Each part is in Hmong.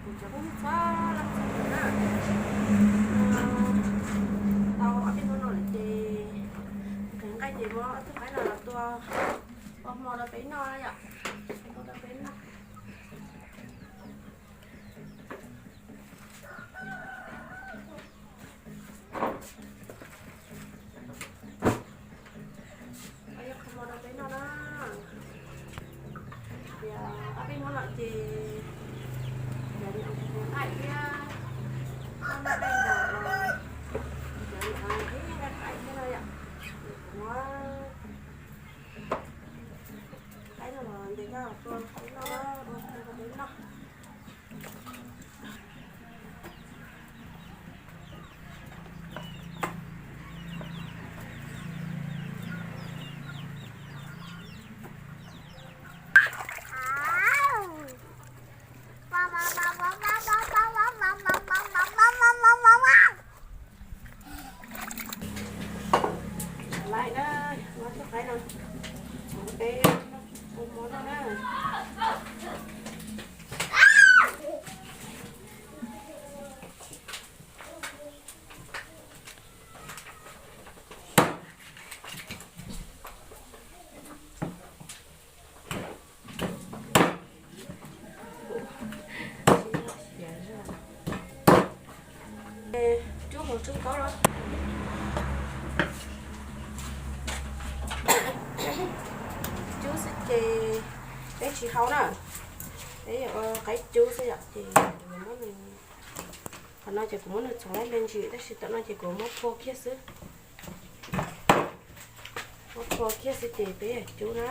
Kuv cov phooj ywg txhua leej txhua tus na, tau ob peb hnub no lawm ces nqhis nqaij ces muab ob tug qaib no los tua ua hmo rau peb noj yom, ua hmo rau peb noj. Yog qhov muag rau peb noj na. Tias ob peb hnub no ces yog nqaij thiab, noj nqaij npaum los yog nqaij qaib thiab no yom. Kuv muab qaib no los ntes coj los tua peb noj, ua peb noj. Lawm na, muab tug qaib no, peb ua hmo noj na. Cub hauv tswb kaub los. Cub xwb ces peb tsis hau na, peb yuav ua qaib cub xwb yom. Ces kuv muab nws, qhov no ces kuv muab nws txhoov laib me ntsis tab sis tom no ces kuv muab phua kiag xwb. Muab phua kiag xwb ces peb yuav cub na.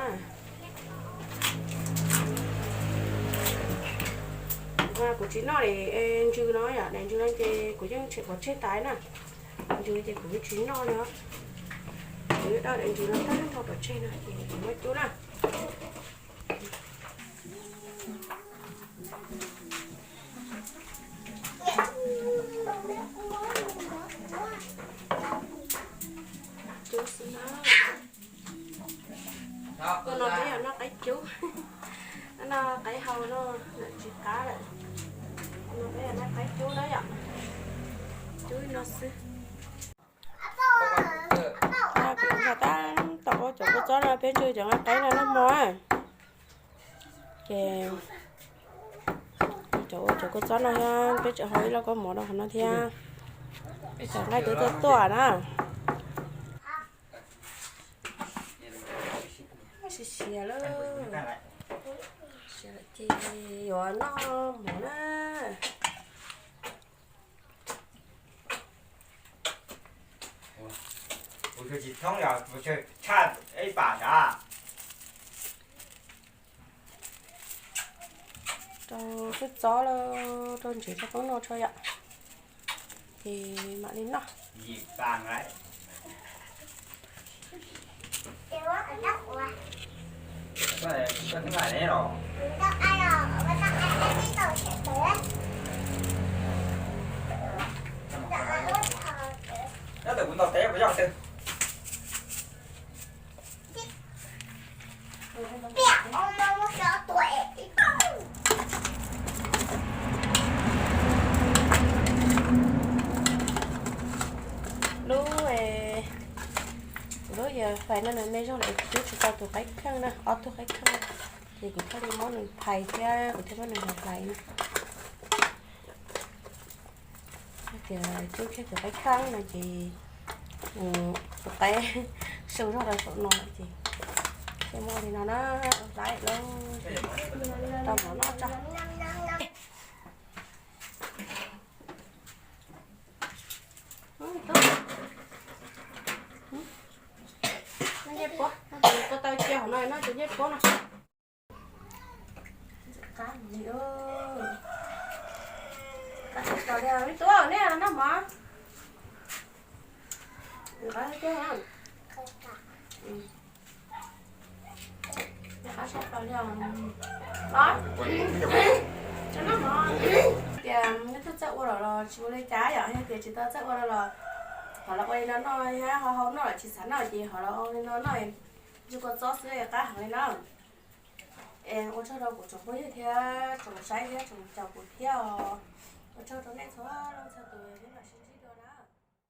Kuv mas kuv tsis noj daim ntsws no yom, daim ntsws no ces kuv yeej tshem pov tseg tas na. Ntsws ces kuv yeej tsis noj li. Kuv yuav daj daim ntsws no tag nrho pov tseg no ces kuv muab cub na. Cub xwb na. Hnub no peb yog noj qaib cub, noj qaib hau no lawm tsis qab lawm. Hnub no peb yog noj qaib cub na yom. Cub no xwb. Kuv ntxhais tab tom ua cov kua txob no, peb ntsw cov nqaij qaib no noj hmo. Ces cov ua cov kua txob no thiab, peb tseem hau ib lauj kaub mov rau qhov no thiab. Peb cov nqaij twb tuaj tuaj na. Siav siav lawm, siav lawm ces yuav noj mov na. Kuv tsis thoob yog kuv tshaj ib pam sav. Rau xwb txob lawm, rau ntsev rau qoob no tso yom. Ces mam li noj. Nyob ntawm kuv ntaus teb puas yog twg? Lub, lub yawg hlais no nws me zog lawm, kuv twb tsis tau tus qaib kheej na, ob tug qaib kheej, ces kuv thiaj li muab nws phais thiab kuv thiaj muab nws hlais na. Tias cub kiag tus qaib kheej no ces tus qaib su zog rau saum no lawm ces thiaj muab li no na, laib lawm, tau mov noj tso. Ncej puab, tua tau cia hauv no no ces ncej puab no. Qab li, qab tshaj plaws li, me tub nej noj mov. Qab tiag. Qab tshaj plaws li os. Los, tsis noj mov. Tias nej twb txawj ua lawm los tsis ua li cas yom, yog tias tsis tau txawj ua no los thov los ua li no noj, yog ho hau noj lawm tsis xav noj ces ho los ua li no noj, ntsw kua txob xwb qab heev li na. Ua tsaug rau kuv tsoom phooj ywg thiab tsoom saib thiab tsoom caum kuv thiab os. Ua tsaug rau nej txhua leej txhua